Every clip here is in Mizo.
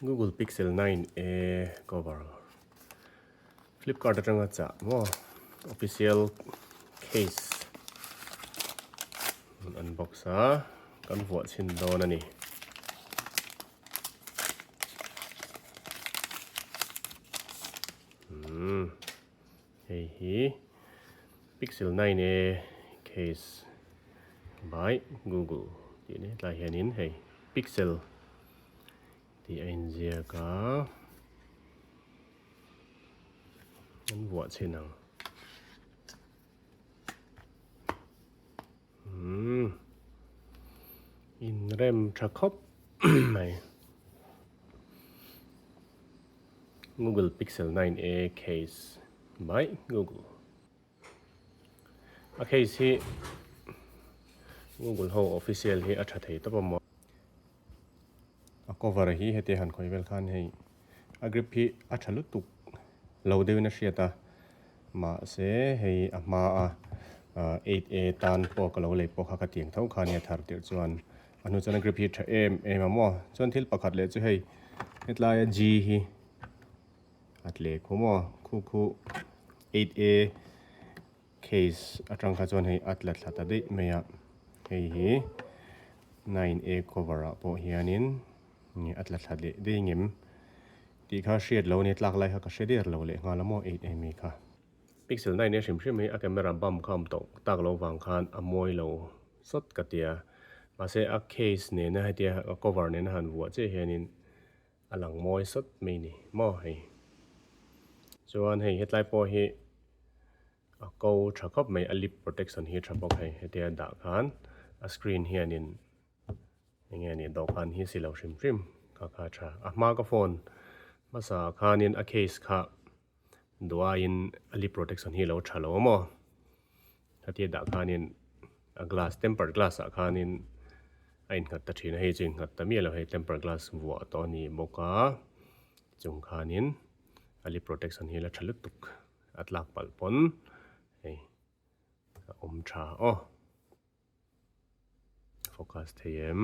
Google Pixel 9a cover Flipkart atanga chah maw official case an unbox a kan vuah chhin dawn a ni. Umm hei hi Pixel 9a case by Google tih a ni tlai hianin hei Pixel tih a inziak a an vuah chhin ang umm inrem tha khawp mai Google Pixel 9a case by Google. A case hi Google ho official hi a tha thei tawp a maw. A cover hi heti han khawi vel khan hei a grip hi a tha lutuk lo deuhin a hriat a mahse hei a hma a 8a tan pawh ka lo lei pawh kha ka tiang tho kha nia thar tirh chuan a hnu chuan a grip hi a tha em em a maw chuan thil pakhat leh chu hei hetlai a G hi A tle khu maw? Khu khu 8A case atang kha chuan hei a tla thla ta daih mai a, hei hi 9A cover ah pawh hianin a tla thla leh daih ngem tih kha hriat lo a ni, tlak lai kha ka hre der lo leh nghal a maw 8A mi kha. Pixel 9A hrim hrim hi a camera bump kha awm tawh tak loh vang khan a mawi lo sawt ka tia, mahse a case nena hetia a cover nena han vuah chiah hianin A lang mawi sawt mai ni maw hei. Chuan hei hetlai pawh hi a ko tha khawp mai a lip protection hi tha bawk hei hetia dah khan a screen hianin eng nge ni dawhkan hi si lo hrim hrim kha kha tha a hma ka phone hmasa ah khanin a case kha duaiin a lip protection hi a lo tha lo a maw hetia dah khanin a glass tempered glass ah khanin a innghat ta thin a hei chu innghat ta miah lo hei tempered glass vuah tawh a ni bawk a chung khanin a lip protection hi la tha lutuk a tlak palh pawn hei a awm tha aw. Focus thei em?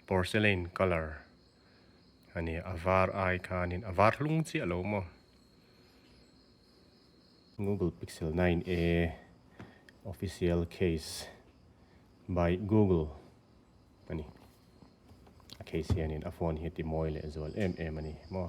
Porcelain colour a ni a var ai khanin a var hlung chiah lo maw? Google Pixel 9a official case by Google a ni. A case hianin a phone hi a ti mawi leh zual em em a ni maw?